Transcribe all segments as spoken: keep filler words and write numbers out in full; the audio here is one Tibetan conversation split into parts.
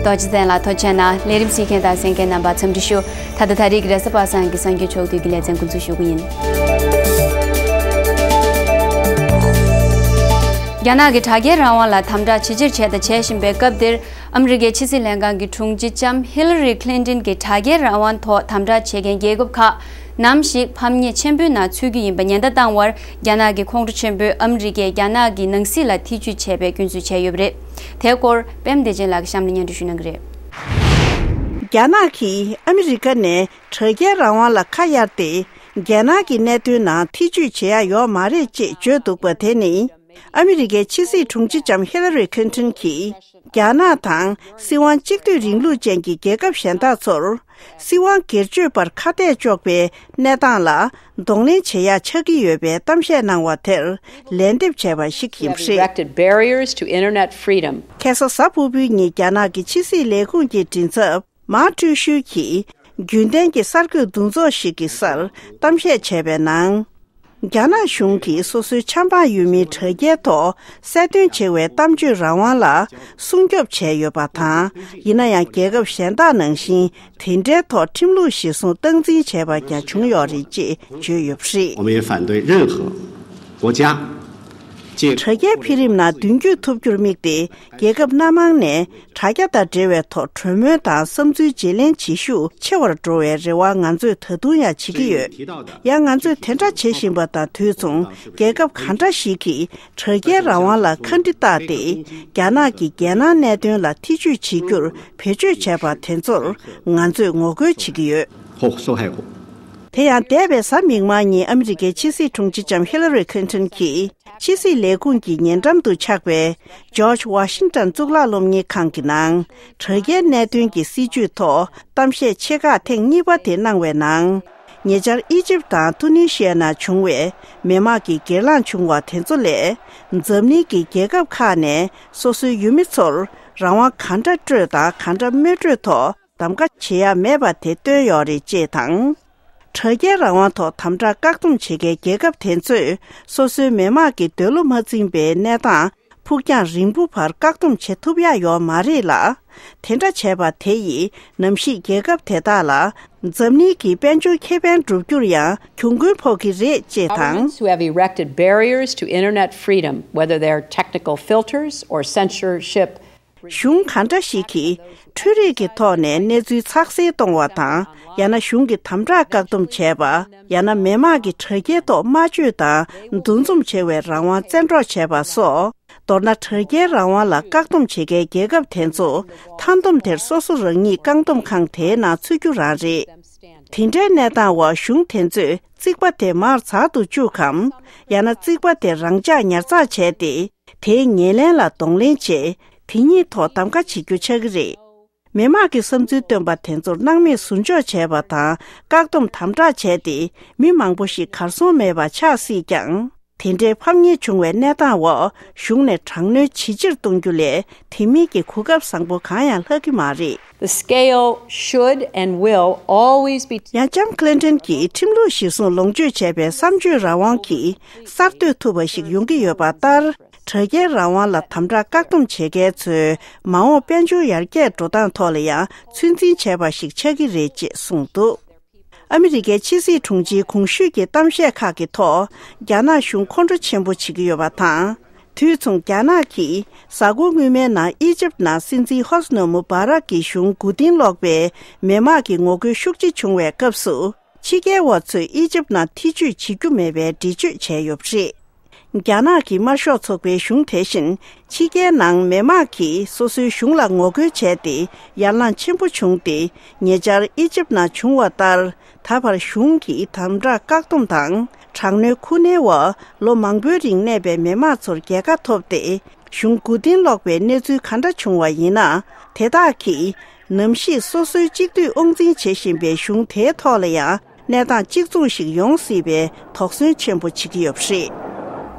རྡོ་རྗེ་བཙན་ལགས་ཐུགས་རྗེ་གནང་། ལས་རིམ་གཟིགས་མཁན་དང་གསན་མཁན་རྣམ་པར་འཚམས་འདྲི་ཞུ། ད་ལྟ་ད་རེས་ཀྱི་རེས་གཟའ་པ་སངས་ཀྱི་གསར་འགྱུར་ཕྱོགས་བསྡུས་ཀྱི་ལེ་ཚན་འགོ་འཛུགས་ཞུ་གི་ཡིན། རྒྱ་ནག་གིས་དྲ་རྒྱའི་རང་དབང་ལ་དམ་དྲག་ཇེ་ཆེར་བྱས་དང་བྱེད་བཞིན་པའི་སྐབས་འདིར། ཨ་མི་རི་ཀའི་ཕྱི་སྲིད་ལྷན་ཁང་གི་དྲུང་ཆེ་ལྕམ་ཧི་ལ་རི་ཁི་ལིན་ཏིན་གྱིས་དྲ་རྒྱའི་རང་དབང་ཐོག་དམ་དྲག་བྱེད་མཁན་རྒྱལ་ཁབ་ཁག་ནམ་ཞིག་ཕམ་ཉེས་ཆེན་པོའི་ནང་ཚུད་རྒྱུ་ཡིན་པ་ཉེན་བརྡ་བཏང་བར། རྒྱ་ནག་གི་ཁོང་ཁྲོ་ཆེན་པོས་ཨ་མི་རི་ཀས་རྒྱ་ནག་གི་ནང་སྲིད་ལ་ཐེ་ཇུས་བྱས་པའི་སྐྱོན་འཛུགས་བྱས་ཡོད་པ་རེད། དེའི་སྐོར་པད་མ་བདེ་ཆེན་ལགས་ཀྱིས་གཤམ་ལ་སྙན་སྒྲོན་ཞུ་གནང་གི་རེད། རྒྱ་ནག་གིས་ཨ་མི་རི་ཀ་ནས་དྲ་རྒྱའི་རང་དབང་ལ་ཁ་གཡར་ཏེ། རྒྱལ་ནང་གི་གནད་དོན་ནང་ཐེ་ཇུས་བྱེད་ཡ་ཡོད་མ་རེད་ཅེས་བརྗོད་འདུག་པ་དེ་ནི། ཨ་མི་རི་ཀའི་ཕྱི་སྲིད་དྲུང་ཆེ་ལྕམ་ཧི་ལ་རི་ཁི་ལིན་ཏིན་གྱིས། རྒྱ་ནག་དང་སྲིད་དབང་གཅིག་སྡུད་རིང་ལུགས་ཅན་གྱི་རྒྱལ་ཁབ་གཞན་དག་ཚོར། སྲིད་དབང་སྒེར་གཅོད་པར་ཁ་གཏད་གཅོག་པའི་གནས་སྟངས་ལ་གདོང་ལེན་བྱེད་ཡ་ཆགས་ཀྱི་ཡོད་པའི་གཏམ་བཤད་གནང་བ་དེར་ལན་འདེབས་བྱས་པ་ཞིག་ཡིན་པ་རེད། Erected barriers to internet freedom. ཁ་སང་གཟའ་ཕུར་བུའི་ཉིན་རྒྱ་ནག་གི་ཕྱི་སྲིད་ལས་ཁུངས་ཀྱི་མགྲིན་ཚབ། མཱ་ཀྲུའུ་ཤུའུ་གྱིས་རྒྱུན་ལྡན་གྱི་གསར་འགོད་འདུ་ཚོགས་ཤིག་གི་སར་གཏམ་བཤད་བྱས་པའི་ནང་། རྒྱ་ནག་གཞུང་གིས་སོ་སོའི་ཆབ་འབངས་ཡུལ་མིའི་དྲ་རྒྱའི་ཐོག་གསལ་སྟོན་བྱེད་པའི་གཏམ་བརྗོད་རང་དབང་ལ་སྲུང་སྐྱོབ་བྱས་ཡོད་པ་དང་། ཡིན་ན་ཡང་རྒྱལ་ཁབ་གཞན་དག་ནང་བཞིན་དེ་འདྲའི་ཐོག་ཁྲིམས་ལུགས་གཞིར་བཟུང་སྟངས་འཛིན་བྱས་པ་ཀྱང་བྱུང་ཡོད་རེད་ཅེས་བརྗོད་ཡོད་པ་རེད། 我们也反对任何国家借 དྲ་རྒྱའི་འཕེལ་རིམ་ནང་མདུན་སྐྱོད་ཐུབ་རྒྱུར་དམིགས་ཏེ། རྒྱལ་ཁབ་སྣ་མང་ནས་དྲ་རྒྱ་དང་འབྲེལ་བའི་ཐོག་གྲོས་མོལ་དང་བསམ་ཚུལ་བརྗེ་ལེན་བྱེད་ཤུགས་ཆེ་བར་འགྲོ་བའི་རེ་བ་ང་ཚོས་ད་དུང་ཡང་བྱེད་ཀྱི་ཡོད། ཡང་ང་ཚོས་དེ་འདྲ་བྱེད་བཞིན་པ་དང་དུས་མཚུངས་རྒྱལ་ཁབ་གང་འདྲ་ཞིག་གིས་དྲ་རྒྱའི་རང་དབང་ལ་ཁ་འདྲི་བཏགས་ཏེ། རྒྱ་ནག་གི་རྒྱལ་ནང་གནད་དོན་ལ་ཐེ་ཇུས་བྱེད་རྒྱུར་བེད་སྤྱོད་བྱས་པ་དེ་ཚོར་ང་ཚོས་ངོ་རྒོལ་བྱེད་ཀྱི་ཡོད། 后受害国。 དེ་ཡང་འདས་པའི་གཟའ་མིག་དམར་ཉིན་ཨ་མི་རི་ཀའི་ཕྱི་སྲིད་དྲུང་ཆེ་ལྕམ་ཧི་ལ་རི་ཁི་ལིན་ཏོན་གྱིས་ཕྱི་སྲིད་ལས་ཁུངས་ཀྱི་ཉེ་འགྲམ་དུ་ཆགས་པའི་ཇོརྗ་ཝ་ཤིང་ཏོན་གཙུག་ལག་སློབ་གཉེར་ཁང་གི་ནང་དྲ་རྒྱའི་གནད་དོན་གྱི་སྲིད་བྱུས་ཐོག་གཏམ་བཤད་ཆེ་ཁག་ཐེངས་གཉིས་པ་དེ་གནང་བའི་ནང་། ཉེ་ཆར་ཨི་ཇིབ་དང་ཏུ་ནི་ཤི་ཡ་ནང་བྱུང་བའི་མི་དམངས་ཀྱི་སྒེར་ལངས་བྱུང་བ་དེ་ཚོ་ལས། འཛམ་གླིང་གི་རྒྱལ་ཁབ་ཁག་ནས་སོ་སོའི་ཡུལ་མི་ཚོར་རང་དབང་གང་འདྲ་སྤྲོད་དང་གང་འདྲ་མི་སྤྲོད་ཐོག་གདམ་ག་བྱེད་ཡ་མེད་པ་དེ་སྟོན་ཡོད་རེད་ཅེས་དང་། དྲ་རྒྱའི་རང་དབང་ཐོག་དམ་དྲག་བཀག་སྡོམ་བྱེད་མཁན་རྒྱལ་ཁབ་དེ་ཚོས་སོ་སོའི་མི་དམངས་ཀྱི་འདོད་བློ་མ་འཛིན་པའི་གནས་སྟངས་ཕུགས་རྒྱང་རིང་པོ་བར་བཀག་སྡོམ་བྱེད་ཐུབ་ཡ་ཡོད་མ་རེད་ལ། དེ་འདྲ་བྱས་པ་དེ་ཡིས་ནམ་ཞིག་རྒྱལ་ཁབ་དེ་དག་ལ་འཛམ་གླིང་གི་དཔལ་འབྱོར་ཁེ་ཕན་བསྒྲུབ་རྒྱུར་ཡང་གྱོང་གུན་ཕོག་གི་རེད་ཅེས་དང་། Governments who have erected barriers to internet freedom, whether they are technical filters or censorship, གཞུང་གང་འདྲ་ཞིག་གིས་འཕྲུལ་རིག་གི་ཐོག་ནས་གནས་ཚུལ་ཚགས་སེལ་གཏོང་བ་དང་། ཡང་ན་གཞུང་གི་དམ་དྲག་བཀག་སྡོམ་བྱས་པ། ཡང་ན་མི་དམངས་ཀྱི་དྲ་རྒྱའི་ཐོག་སྨྲ་བརྗོད་དང་འདུ་འཛོམས་བྱེད་པའི་རང་དབང་བཙན་འཕྲོག་བྱས་པ་སོགས། མདོར་ན་དྲ་རྒྱའི་རང་དབང་ལ་བཀག་སྡོམ་བྱེད་མཁན་རྒྱལ་ཁབ་དེ་ཚོ་མཐའ་སྡོམ་དེར་སོ་སོ་རང་ཉིད་བཀག་སྡོམ་ཁང་དེའི་ནང་ཚུད་རྒྱུ་རང་རེད། དེ་འདྲའི་གནས་སྟངས་འོག་གཞུང་དེ་ཚོས་རྩིག་པ་དེ་མར་ཚར་དུ་བཅུག་གམ། ཡང་ན་རྩིག་པ་དེ་རང་འཇགས་ཉར་ཚགས་བྱས་ཏེ། དེའི་ཉེར་ལེན་ལ་གདོང་ལེན་བྱས། དེ་གཉིས་ཐོག་གདམ་ག་བྱེད་རྒྱུ་ཆགས་ཀྱི་རེད། མི་དམངས་ཀྱི་བསམ་ཚུལ་བཏོན་པ་དེ་ཚོར་སྣང་མེད་ཟུར་འཇོག་བྱས་པ་དང་བཀག་སྡོམ་དམ་དྲག་བྱས་ཏེ། མི་མང་པོ་ཞིག་གར་སོང་མེད་པ་ཆགས་སྲིད་ཀྱང་། དེ་འདྲའི་ཕམ་ཉེས་བྱུང་བའི་གནས་སྟངས་འོག་གཞུང་ནས་དྲག་གནོན་ཇེ་ཆེར་གཏོང་རྒྱུ་ལས་དེ་མིན་གྱི་གོ་སྐབས་བཟང་པོ་གང་ཡང་ལྷག་གི་མ་རེད། The scale should and will always be ཡང་ལྕམ་ཁི་ལིན་ཏོན་གྱིས་ཁྲིམས་ལུགས་གཞིར་བཟུང་ལོངས་སྤྱོད་བྱས་པའི་བསམ་སྤྱོད་རང་དབང་གིས་གསར་གཏོད་ཐུབ་པ་ཞིག་ཡོང་གི་ཡོད་པ་ལྟར། དྲ་རྒྱའི་རང་དབང་ལ་དམ་དྲག་བཀག་སྡོམ་བྱེད་མཁན་ཚོའི་མ་འོངས་དཔལ་འབྱོར་ཡར་རྒྱས་འགྲོ་སྟངས་ཐོག་ལ་ཡང་ཚོད་འཛིན་བྱས་པ་ཞིག་ཆགས་ཀྱི་རེད་ཅེས་གསུངས་འདུག་ཨ་མི་རི་ཀའི་ཕྱི་སྲིད་དྲུང་ཆེའི་གོང་ཞུས་ཀྱི་གཏམ་བཤད་ཁག་གི་ཐོག་རྒྱ་ནག་གཞུང་ཁོང་ཁྲོ་ཆེན་པོ་བྱེད་ཀྱི་ཡོད་པ་དང་། དུས་མཚུངས་རྒྱ་ནག་གིས་གཟའ་འཁོར་སྔོན་མའི་ནང་ཨི་ཇིབ་ནང་སྲིད་འཛིན་ཧོ་སི་ནོ་མུ་བྷ་རག་གི་གཞུང་མགོ་རྟིང་སློག་པའི་མི་དམངས་ཀྱི་ངོ་རྒོལ་ཤུགས་ཆེ་བྱུང་བའི་སྐབས་སུ། ཕྱི་རྒྱལ་བ་ཚོས་ཨི་ཇིབ་ནང་ཐེ་ཇུས་བྱེད་རྒྱུ་མེད་པའི་འགྲེལ་བརྗོད་བྱས་ཡོད་པ་རེད། རྒྱ་ནག་གི་དམར་ཤོག་ཚོགས་པའི་གཞུང་དེ་བཞིན་ཕྱི་རྒྱལ་ནང་མི་དམངས་ཀྱིས་སོ་སོའི་གཞུང་ལ་ངོ་རྒོལ་བྱས་ཏེ་ཡར་ལངས་ཆེན་པོ་བྱུང་སྟེ། ཉེ་ཆར་ཨི་ཇིབ་ནང་བྱུང་བ་ལྟར། ད་བར་གཞུང་གིས་དམ་དྲག་བཀག་སྡོམ་དང་དྲག་གནོན་ཁུ་ནའི་འོག་ལོ་མང་པོའི་རིང་གནས་པའི་མི་དམངས་ཚོར་རྒྱལ་ཁ་ཐོབ་སྟེ། གཞུང་མགོ་རྟིང་སློག་པའི་གནས་ཚུལ་ག་འདྲ་བྱུང་བ་ཡིན་ན། དེ་དག་གིས་ནམ་ཞིག་སོ་སོའི་གཅིག་སྡུད་དབང་འཛིན་བྱེད་བཞིན་པའི་གཞུང་དེའི་ཐོག་ལ་ཡང་། གནས་སྟངས་གཅིག་མཚུངས་ཤིག་ཡོང་སྲིད་པའི་དོགས་ཟོན་ཆེན་པོ་བྱེད་ཀྱི་ཡོད་པ་རེད།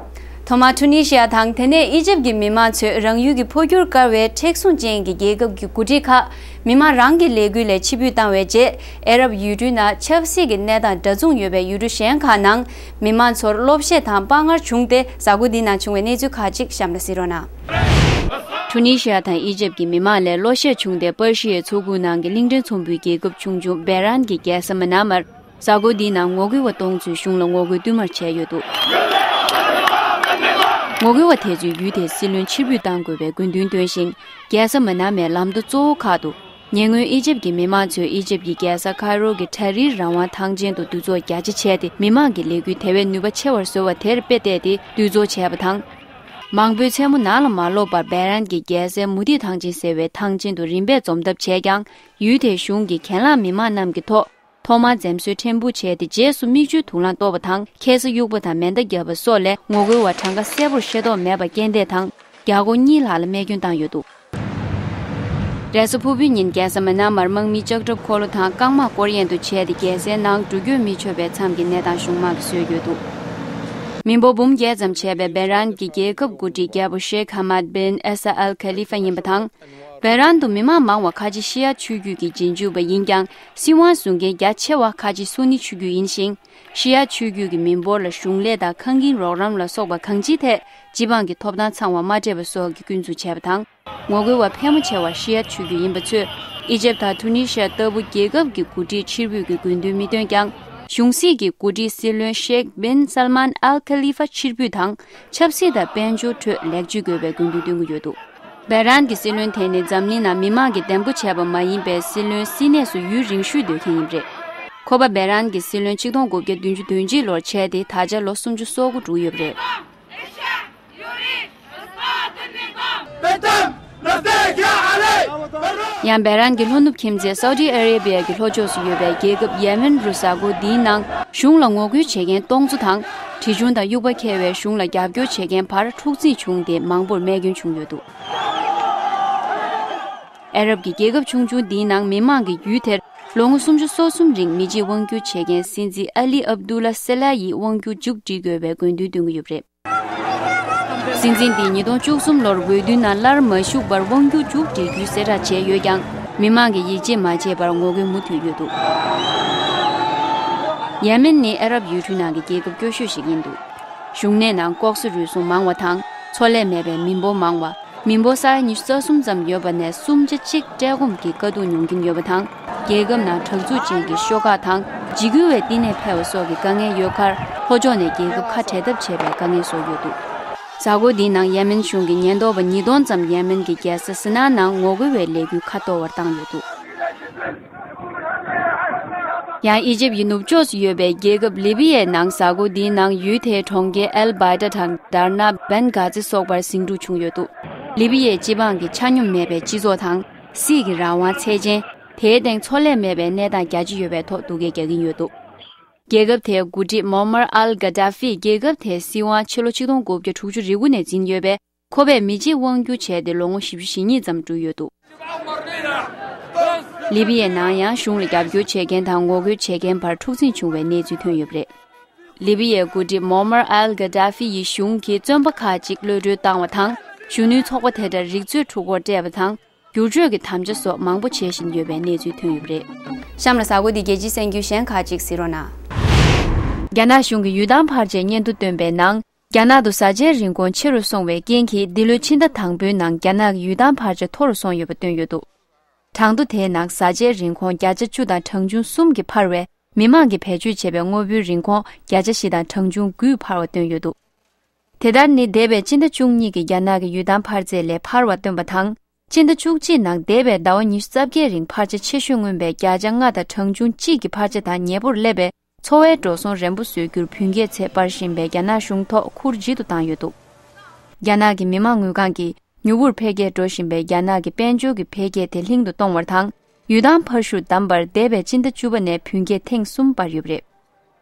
ཐོག་མར་ཊུ་ནི་ཤི་ཡ་དང་དེ་ནས་ཨི་ཇིབ་ཀྱི་མི་དམངས་ཚོས་རང་ཡུལ་གྱི་འཕོ་འགྱུར་དཀའ་བའི་མཁྲེགས་བཟུང་ཅན་གྱི་རྒྱལ་ཁབ་ཀྱི་འགོ་ཁྲིད་ཁག་མི་དམངས་རང་གི་ལས་འགུལ་ལས་ཕྱིར་འབུད་བཏང་བའི་རྗེས། ཨ་རབ་ཡུལ་གྲུའི་ནང་ཆབ་སྲིད་ཀྱི་གནས་སྟངས་འདྲ་མཚུངས་ཡོད་པའི་ཡུལ་གྲུ་གཞན་ཁག་ནང་མི་དམངས་ཚོར་གློ་བཤད་དང་དཔའ་ངར་བྱུང་སྟེ། གཟའ་འཁོར་འདིའི་ནང་བྱུང་བའི་གནས་ཚུལ་ཁག་ཅིག་གཤམ་ལ་གཟིགས་རོགས་གནང་། ཊུ་ནི་ཤི་ཡ་དང་ཨི་ཇེབ་ཀྱི་མི་མང་ལས་བློ་ཤས་བྱུང་སྟེ་པར་ཤི་ཡའི་མཚོ་ཁུག་ནང་གི་གླིང་ཕྲན་ཚོམ་བུའི་རྒྱལ་ཁབ་ཆུང་ཆུང་བེ་རན་གྱི་རྒྱལ་ས་མ་ན་མར་གཟའ་འཁོར་འདིའི་ནང་ངོ་རྒོལ་བ་གཏོང་ཚུལ་གཞུང་ལ་ངོ་རྒོལ་བསྟུད་མར་བྱས་ཡོད་འདུག་ངོ་རྒོལ་བ་དེ་ཚོས་ཡུལ་དེའི་སྲིད་བློན་ཕྱིར་འབུད་གཏང་དགོས་པའི་དགོས་འདུན་བཏོན་ཞིང་། རྒྱལ་ས་མ་ན་མའི་ལམ་མདོ་གཙོ་བོ་ཁག་ཏུ། ཉེ་སྔོན་ཨི་ཇེབ་ཀྱི་མི་མང་ཚོས་ཨི་ཇེབ་ཀྱི་རྒྱལ་ས་ཁའི་རོ་གི་གྲལ་རིམ་རང་དབང་ཐང་ཆེན་དུ་འདུ་ཚོགས་རྒྱ་ཆེ་བྱས་ཏེ། མི་མང་གི་ལས་འགུལ་དེ་བས་ནུས་པ་ཆེ་བར་བཟོ་བ་དེར་དཔེ་བལྟས་ཏེ་འདུ་ཚོགས་བྱས་པ་དང་། མང་པོས་མཚན་མོ་ནང་ལ་མ་ལོག་པར་བེ་རན་གྱི་རྒྱལ་སའི་མུ་ཏིག་ཐང་ཆེན་ཟེར་བའི་ཐང་ཆེན་དུ་རིམ་པས་འཛོམས་ཐབས་བྱས་ཀྱང་། ཡུལ་དེའི་གཞུང་གིས་གྱེན་ལངས་མི་མང་རྣམས་ཀྱི་ཐོག་ཐོག་མར་འཛེམ་ཟོན་ཕྲན་བུ་བྱས་ཏེ། རྗེས་སུ་མིག་ཆུའི་དུག་རླངས་གཏོར་བ་དང་། ཁ་ས་གཡུག་པ་དང་མེ་མདའ་བརྒྱབ་པ་སོགས་ལས་ངོ་རྒོལ་བ་གྲངས་ཀ་གསལ་པོར་ཤེས་རྟོགས་མེད་པར་རྐྱེན་འདས་དང་། རྒྱ་སྒོར་གཉིས་ལྷག་ལ་རྨས་སྐྱོན་བཏང་ཡོད་འདུག་རེས་གཟའ་ཕུར་བུའི་ཉིན་རྒྱལ་ས་མ་ན་མར་དམག་མིའི་ལྕགས་ཁྲབ་འཁོར་ལོ་དང་རྐང་དམག་སྐོར་གཡེང་དུ་བྱས་ཏེ། རྒྱལ་སའི་ནང་འགྲོ་སྐྱོད་མི་ཆོག་པའི་མཚམས་ཀྱི་གནས་སྟངས་གཞུང་དམག་གིས་བཟོས་ཡོད་འདུག་མི་འབོར་འབུམ་བརྒྱད་ཙམ་བྱས་པའི་བེ་རན་གྱི་རྒྱལ་ཁབ་འགོ་ཁྲིད་རྒྱལ་པོ་ཤེག་ཧ་མད་བིན་ཨེ་ས་ཨལ་ཁ་ལི་ཧྥ་ཡིན་པ་དང་། བེ་རན་དུ་མི་མང་མང་བ་ཁ་ཆེ་ཤི་ཡ་ཆོས་བརྒྱུད་ཀྱི་རྗེས་འཇུག་པ་ཡིན་ཀྱང་། སྲིད་དབང་བཟུང་མཁན་རྒྱ་ཆེ་བ་ཁ་ཆེ་སུ་ནི་ཆོས་བརྒྱུད་ཡིན་ཞིང་། ཤི་ཡ་ཆོས་བརྒྱུད་ཀྱི་མི་འབོར་ལ་གཞུང་ལས་དང་ཁང་ཁྱིམ་རོགས་རམ་ལ་སོགས་པ་གང་ཅིའི་ཐད་སྤྱི་འབངས་ཀྱི་ཐོབ་ཐང་ཚང་བ་མ་སྤྲད་པ་སོགས་ཀྱི་སྐྱོན་འཛུགས་བྱས་པ་དང་། ངོ་རྒོལ་བ་ཕལ་མོ་ཆེ་བ་ཤི་ཡ་ཆོས་བརྒྱུད་ཡིན་པ་ཚོས། ཨི་ཇེབ་དང་ཊུ་ནི་ཤི་ཡ་ལྟ་བུ་རྒྱལ་ཁབ་ཀྱི་འགོ་ཁྲིད་ཕྱིར་འབུད་ཀྱི་དགོས་འདུན་མི་བཏོན་ཀྱང་། གཞུང་སྲིད་ཀྱི་འགོ་ཁྲིད་སྲིད་བློན་ཤེག་བིན་སལ་མན་ཨལ་ཁ་ལི་ཧྥ་ཕྱིར་འབུད་དང་། ཆབ་སྲིད་དང་དཔལ་འབྱོར་ཁྲོད་ལེགས་བཅོས་དགོས་པའི་དགོས་འདུན་བཏོན་གྱི་ཡོད་འདུག་བེ་རན་གྱི་སྲིད་བློན་དེ་ནི་འཛམ་གླིང་ནང་མི་མང་གིས་འདེམས་བསྐོ་བྱས་པ་མ་ཡིན་པའི་སྲིད་བློན་སྲིད་གནས་སུ་ཡུན་རིང་ཤོས་སྡོད་མཁན་ཡིན་པ་རེད། ཁོ་པ་བེ་རན་གྱི་སྲིད་བློན་ཆིག་སྟོང་དགུ་བརྒྱ་བདུན་ཅུ་དོན་གཅིག་ལོར་བྱས་ཏེ། ད་ཆ་ལོ་སུམ་ཅུ་སོ་དགུ་འགྲོ་གི་ཡོད་པ་རེད། ཡང་བེ་རན་གྱི་ལྷོ་ནུབ་ཁྱིམ་མཚེས་སའུ་ཏི་ཨ་རེ་བི་ཡ་གི་ལྷོ་ཕྱོགས་སུ་ཡོད་པའི་རྒྱལ་ཁབ་ཡེ་མེན་རུ་གཟའ་འཁོར་འདིའི་ནང་གཞུང་ལ་ངོ་རྒོལ་བྱེད་མཁན་སྟོང་ཚོ་དང་། གྲི་ཆུང་དང་དབྱུག་པ་འཁྱེར་བའི་གཞུང་ལ་རྒྱབ་སྐྱོར་བྱེད་མཁན་བར་འཁྲུག་འཛིང་བྱུང་སྟེ། མང་པོར་རྨས་སྐྱོན་བྱུང་ཡོད་འདུག་ཨ་རབ་ཀྱི་རྒྱལ་ཁབ་ཆུང་ཆུང་འདིའི་ནང་མི་མང་གིས་ཡུལ་དེར་ལོ་ངོ་སུམ་ཅུ་སོ་གསུམ་རིང་མི་རྗེས་དབང་སྒྱུར་བྱེད་མཁན་སྲིད་འཛིན་ཨ་ལི་ཨབ་དུ་ལ་སེ་ལ་ཡི་དབང་སྒྱུར་མཇུག་སྒྲིལ་དགོས་པའི་དགོས་འདུན་བཏོན་གྱི་ཡོད་པ་རེད། སྲིད་འཛིན་འདིས་ཉིས་སྟོང་བཅུ་གསུམ་ལོར་འོས་བསྡུའི་ནང་སླར་མ་ཞུགས་པར་དབང་སྒྱུར་མཇུག་སྒྲིལ་རྒྱུའི་གསལ་བསྒྲགས་བྱས་ཡོད་ཀྱང་། མི་མང་གིས་ཡིད་ཆེས་མ་བྱས་པར་ངོ་རྒོལ་མུ་མཐུད་ཡོད་འདུག་ཡེ་མེན་ནི་ཨ་རབ་ཡུལ་གྲུའི་ནང་གི་རྒྱལ་ཁབ་སྐྱོ་ཤོས་ཤིག་ཡིན་འདུག་གཞུང་གནས་ནང་ལྐོག་ཟ་རུལ་སུངས་མང་བ་དང་། འཚོ་ལས་མེད་པའི་མི་འབོར་མང་བ། མི་འབོར་ས་ཡ་ཉི་ཤུ་རྩ་གསུམ་ཙམ་ཡོད་པ་ནས་གསུམ་ཆ་གཅིག་བཀྲེས་སྐོམ་གྱི་དཀའ་སྡུག་མྱོང་གིན་ཡོད་པ་དང་། རྒྱལ་ཁབ་ནང་དྲག་རྩུབ་ཅན་གྱི་ཤོག་ཁག་དང་འཇིགས་སྐུལ་བའི་བསྟི་གནས་འཕེར་བ་སོགས་ཀྱི་དཀའ་ངལ་ཡོད་ཁར། ལྷོ་ཕྱོགས་ནས་རྒྱལ་ཁབ་ཁ་བྲལ་ཐབས་བྱས་པའི་དཀའ་ངལ་བཟོ་ཡོད་འདུག་གཟའ་འཁོར་འདིའི་ནང་ཡེ་མེན་གཞུང་གིས་ཉེན་རྟོག་པ་ཉིས་སྟོང་ཙམ་ཡེ་མེན་གྱི་རྒྱལ་ས་སི་ནཱ་ནང་ངོ་རྒོལ་བའི་ལས་འགུལ་ཁ་གཏོར་བར་བཏང་ཡོད་འདུག་ཡང་ཨི་ཇིབ་ཡི་ནུབ་ཕྱོགས་སུ་ཡོད་པའི་རྒྱལ་ཁབ་ལི་བི་ཡའི་ནང་གཟའ་འཁོར་འདིའི་ནང་ཡུལ་དེའི་གྲོང་ཁྱེར་ཨེལ་བྷའི་ཏྲ་དང་དར་ན་བན་གྷ་ཛི་སོགས་པར་ཟིང་འཁྲུག་བྱུང་ཡོད་འདུག་ལི་བི་ཡའི་སྤྱི་འབངས་ཀྱི་ཆ་སྙོམས་མེད་པའི་སྤྱི་ཚོགས་དང་། སྲིད་ཀྱི་རང་དབང་ཚད་ཅན། དེའི་སྟེང་འཚོ་ལས་མེད་པའི་གནས་སྟངས་རྒྱ་ཆེ་ཡོད་པའི་ཐོག་སྡུག་སྐད་རྒྱག་གིན་ཡོད་འདུག་རྒྱལ་ཁབ་དེའི་འགོ་ཁྲིད་མོ་མར་ཨལ་གྷ་ཌ་ཧྥི་རྒྱལ་ཁབ་དེའི་སྲིད་དབང་ཕྱི་ལོ་ཆིག་སྟོང་དགུ་བརྒྱ་དྲུག་ཅུ་རེ་དགུ་ནས་འཛིན་ཡོད་པས། ཁོ་པས་མི་རྗེས་དབང་སྒྱུར་བྱས་ཏེ་ལོ་ངོ་བཞི་བཅུ་ཞེ་གཉིས་ཙམ་འགྲོ་ཡོད་འདུག་ལི་བི་ཡའི་ནང་ཡང་གཞུང་ལ་རྒྱབ་སྐྱོར་བྱེད་མཁན་དང་ངོ་རྒོལ་བྱེད་མཁན་བར་འཁྲུག་འཛིང་བྱུང་བའི་གནས་ཚུལ་ཐོན་ཡོད་པ་རེད། ལི་བི་ཡའི་འགོ་ཁྲིད་མོ་མར་ཨལ་གྷ་ཌ་ཧྥི་ཡི་གཞུང་གིས་བཙོན་པ་ཁག་ཅིག་གློད་གྲོལ་བཏང་བ་དང་། གཞོན་ནུའི་ཚོགས་པ་དེ་འདྲར་རིག་མཛོད་འཁྲུག་སྐོར་སྤྲད་པ་དང་། བསྒྱུར་བཅོས་ཀྱི་དམ་བཅའ་སོགས་མང་པོ་བྱེད་བཞིན་ཡོད་པའི་གནས་ཚུལ་ཐོན་ཡོད་པ་རེད། གཤམ་ལ་གཟའ་འཁོར་འདིའི་རྒྱལ་སྤྱིའི་གསར་འགྱུར་གཞན་ཁག་ཅིག་གཟིགས་རོགས་གནང་། རྒྱ་ནག་གཞུང་གིས་ཡུལ་ཐང་ཕལ་ཆེར་སྙན་ཐོ་བཏོན་པའི་ནང་། རྒྱ་ནག་ཏུ་བཟའ་བཅའི་རིན་གོང་ཆེ་རུ་སོང་བའི་རྐྱེན་གྱིས། འདི་ལོའི་ཕྱི་ཟླ་དང་པོའི་ནང་རྒྱ་ནག་གི་ཡུལ་ཐང་ཕལ་ཆེར་མཐོ་རུ་སོང་ཡོད་པ་བཏོན་ཡོད་འདུག་གྲངས་ཐོ་དེའི་ནང་བཟའ་བཅའི་རིན་གོང་བརྒྱ་ཆ་བཅུ་དང་གྲངས་ཆུང་གསུམ་གྱིས་འཕར་བས། མི་མང་གིས་བེད་སྤྱོད་བྱས་པའི་དངོས་པོའི་རིན་གོང་བརྒྱ་ཆ་བཞི་དང་གྲངས་ཆུང་དགུས་འཕར་བ་བཏོན་ཡོད་འདུག་དེ་ལྟར་ནི། འདས་པའི་སྤྱི་ཟླ་བཅུ་གཉིས་ཀྱི་རྒྱ་ནག་གི་ཡུལ་ཐང་འཕར་ཚད་ལས་འཕར་བ་བཏོན་པ་དང་། སྤྱི་ཟླ་བཅུ་གཅིག་ནང་འདས་པའི་ཟླ་བ་ཉི་ཤུ་རྩ་བརྒྱད་རིང་འཕར་ཆ་ཆེ་ཤོས་མངོན་པའི་བརྒྱ་ཆ་ལྔ་དང་གྲངས་ཆུང་གཅིག་གི་འཕར་ཆ་དང་ཉེ་པོར་སླེབས་པས། འཚོ་བའི་འགྲོ་སོང་རན་པོ་བཟོ་རྒྱུར་བུན་སྐྱེད་ཚད་སྤར་བཞིན་པའི་རྒྱ་ནག་གཞུང་ཐོག་ཁུར་ལྗིད་དུ་བཏང་ཡོད་འདུག་རྒྱ་ནག་གི་མི་དམངས་དངུལ་ཁང་གིས། མྱུར་པོར་འཕེལ་རྒྱས་འགྲོ་བཞིན་པའི་རྒྱ་ནག་གི་དཔལ་འབྱོར་གྱི་འཕེལ་རྒྱས་དེ་ལྷིང་དུ་གཏོང་བར་དང་། ཡུལ་ཐང་ཕར་ཤུགས་བསྡམས་པར་འདས་པའི་སྤྱི་ཟླ་བཅུ་པ་ནས་བུན་སྐྱེད་ཐེངས་གསུམ་སྤར་ཡོད་པ་རེད།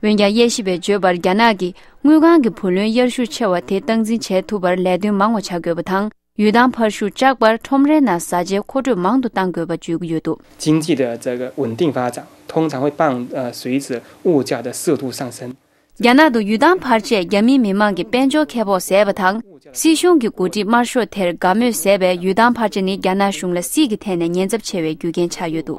འོན་ཀྱང་། དབྱེ་ཞིབ་པས་བརྗོད་པར། རྒྱ་ནག་གིས་དངུལ་ཁང་གི་བུ་ལོན་དབྱར་ཤུགས་ཆེ་བ་དེ་སྟངས་འཛིན་བྱེད་ཐུབ་པར་ལས་དོན་མང་བ་བྱ་དགོས་པ་དང་། ཡུལ་ཐང་ཕར་ཤུགས་བཅག་པར་ཁྲོམ་རའི་ནང་བཟའ་བཅའི་མཁོ་སྤྲོད་མང་དུ་གཏང་དགོས་པ་བརྗོད་ཀྱི་ཡོད་འདུག经济的这个稳定发展，通常会伴呃随着物价的适度上升。 རྒྱ་ནག་ཏུ་ཡུལ་ཐང་འཕར་ཆས་རྒྱ་མིའི་མི་དམངས་ཀྱི་དཔལ་འབྱོར་ཁེ་སྤོགས་ཟད་པ་དང་། སྲིད་གཞུང་གི་འགོ་ཁྲིད་དམར་ཤོག་དེར་དགའ་མོས་ཟད་པས། ཡུལ་ཐང་འཕར་ཆས་ནི་རྒྱ་ནག་གཞུང་ལ་སྲིད་ཀྱི་ཐད་ནས་ཉེན་ཚབས་ཆེ་བའི་རྒྱུ་རྐྱེན་ཆགས་ཡོད་འདུག་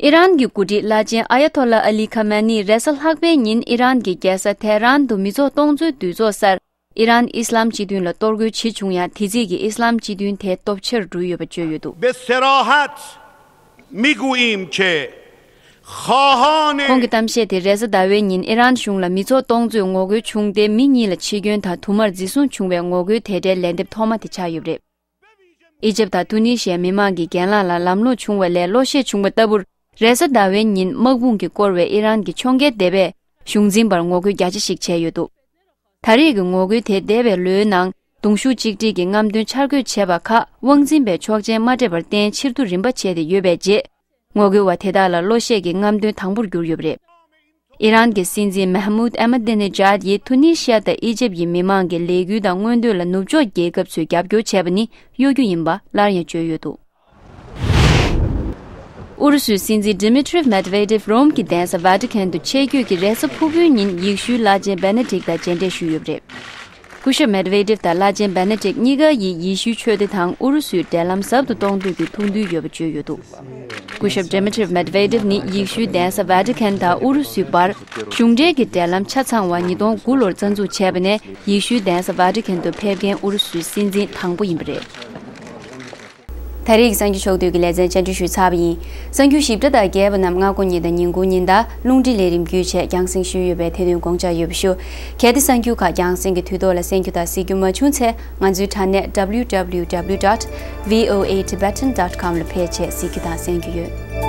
ཨི་རན་གྱི་འགོ་ཁྲིད་བླ་ཆེན་ཨ་ཡ་ཐོ་ལ་ཨ་ལི་ཁ་མ་ནིས་རེས་གཟའ་ལྷག་པའི་ཉིན་ཨི་རན་གྱི་རྒྱལ་ས་ཐེ་རན་དུ་མི་ཚོགས་སྟོང་ཚོའི་འདུས་ཚོགས་སར། ཨི་རན་ཨི་སི་ལམ་སྤྱི་མཐུན་ལ་གཏོར་རྒོལ་བྱེད་བྱུང་ཡང་། དེ་རྗེས་ཀྱི་ཨི་སི་ལམ་སྤྱི་མཐུན་དེ་སྟོབས་ཆེར་འགྲོ་ཡོད་པ་བརྗོད་ཡོད་འདུག། به صراحت می‌گوییم که خواهان ཁོང་གི་གཏམ་བཤད་དེ་རེས་གཟའ་ཟླ་བའི་ཉིན་ཨི་རན་གཞུང་ལ་མི་ཚོགས་སྟོང་ཚོས་ངོ་རྒོལ་བྱུང་སྟེ། མི་གཉིས་ལ་འཆི་སྐྱོན་དང་དུ་མར་འཛིན་བཟུང་བྱུང་བའི་ངོ་རྒོལ་དེ་འདྲའི་ལན་འདེབས་ཐོག་མ་དེ་ཆགས་ཡོད་པ་རེད། ཨི་ཇེབ་དང་ཏུ་ནི་ཤི་ཡའི་མི་མང་གི་གྱེན་ལངས་ལ་ལམ་ལྷོང་བྱུང་བ་ལས་གློད་གཞས་བྱུང་བ་ལྟ་བུར། རེས་གཟའ་ཟླ་བའི་ཉིན་དམག་དཔུང་གིས་བསྐོར་བའི་ཨི་རན་གྱི་ཕྱོགས་འགལ་སྡེ་པས་གཞུང་འཛིན་པར་ངོ་རྒོལ་རྒྱ་ཆེ་ཞིག་བྱས་ཡོད་འདུག། ད་རེས་ཀྱི་ངོ་རྒོལ་དེ་འདས་པའི་ལོའི་ནང་གདུང་ཤུགས་གཅིག་སྒྲིལ་གྱི་རྔམ་སྟོན་འཆར་འགོད་བྱས་པ་ཁག་དབང་འཛིན་པས་ཆོག་མཆན་མ་སྤྲད་པར་བརྟེན་ཕྱིར་བསྡུ་རིམ་པ་བྱས་ཏེ་ཡོད་པའི་རྗེས། ངོ་རྒོལ་བ་དེ་དག་ལ་གློད་གཞས་ཀྱི་རྔམ་སྟོན་དང་པོར་གྱུར་ཡོད་པ་རེད། ཨི་རན་གྱི་སྲིད་འཛིན་མེ་ཧ་མུད་ཨ་མ་དེ་ནི་ཇཱད་ཡིས་ཐུ་ནི་ཤི་ཡ་དང་ཨི་ཇེབ་ཡི་མི་མང་གི་ལས་འགུལ་དང་མངོན་འདོད་ལ་ནུབ་ཕྱོགས་རྒྱལ་ཁབ་ཚོས་རྒྱབ་སྐྱོར་བྱས་པ་ནི་གཡོ་སྒྱུ་ཡིན་པ་སླར་ཡང་བརྗོད་ཡོད་འདུག། ཨུ་རུ་སུའི་སྲིད་འཛིན་Dmitry Medvedev རོམ་གྱི་གདན་ས་Vatican དུ་ཆེད་བསྐྱོད་ཀྱིས་རེས་གཟའ་ཕུར་བུའི་ཉིན་ཡེ་ཤུའི་བླ་ཆེན་Benedict དང་མཇལ་འཕྲད་ཞུས་ཡོད་པ་རེད། སྐུ་ཞབས་Medvedev དང་བླ་ཆེན་Benedict གཉིས་ཀ་ཡིས་ཡེ་ཤུའི་ཆོས་སྡེ་དང་ཨུ་རུ་སུའི་འབྲེལ་ལམ་ཟབ་ཏུ་གཏོང་འདོད་ཀྱི་ཐུགས་འདུན་ཡོད་པ་བརྗོད་ཡོད་འདུག། སྐུ་ཞབས་Dmitry Medvedev ནི་ཡེ་ཤུའི་གདན་ས་Vatican དང་ཨུ་རུ་སུའི་བར་གཞུང་འབྲེལ་གྱི་འབྲེལ་ལམ་ཆ་ཚང་བ་ཉིས་སྟོང་དགུ་ལོར་རྩ་འཛུགས་བྱས་པ་ནས། ཡེ་ཤུའི་གདན་ས་Vatican དུ་ཕེབས་མཁན་ཨུ་རུ་སུའི་སྲིད་འཛིན་དང་པོ་ཡིན་པ་རེད། ད་རེས་ཀྱི་གསར་འགྱུར་ཕྱོགས་བསྡུས་ཀྱི་ལེ་ཚན་བཅར་འདྲི་ཞུས་ཚར་བ་ཡིན། གསར་འགྱུར་ཞིབ་ཕྲ་དང་རྒྱས་པ་རྣམས་སྔ་དགོང་ཉིན་དང་ཉིན་གུང་ཉིན་ལྟར་རླུང་འཕྲིན་ལས་རིམ་བརྒྱུད་བྱས་རྒྱང་སྲིང་ཞུས་ཡོད་པའི་ཐད་དོན་དགོངས་འཇགས་ཡོད་པ་ཞུ། གལ་ཏེ་གསར་འགྱུར་ཁག་རྒྱང་སྲིང་གི་དུས་ཐོག་ལ་གསན་རྒྱུ་དང་གཟིགས་རྒྱུ་མ་བྱུང་ཚེ། ང་ཚོའི་དྲ་གནས་www dot voatibetan dot com ལ་ཕེབས་བྱས་གཟིགས་རྒྱུ་དང་གསན་རྒྱུ་ཡོད།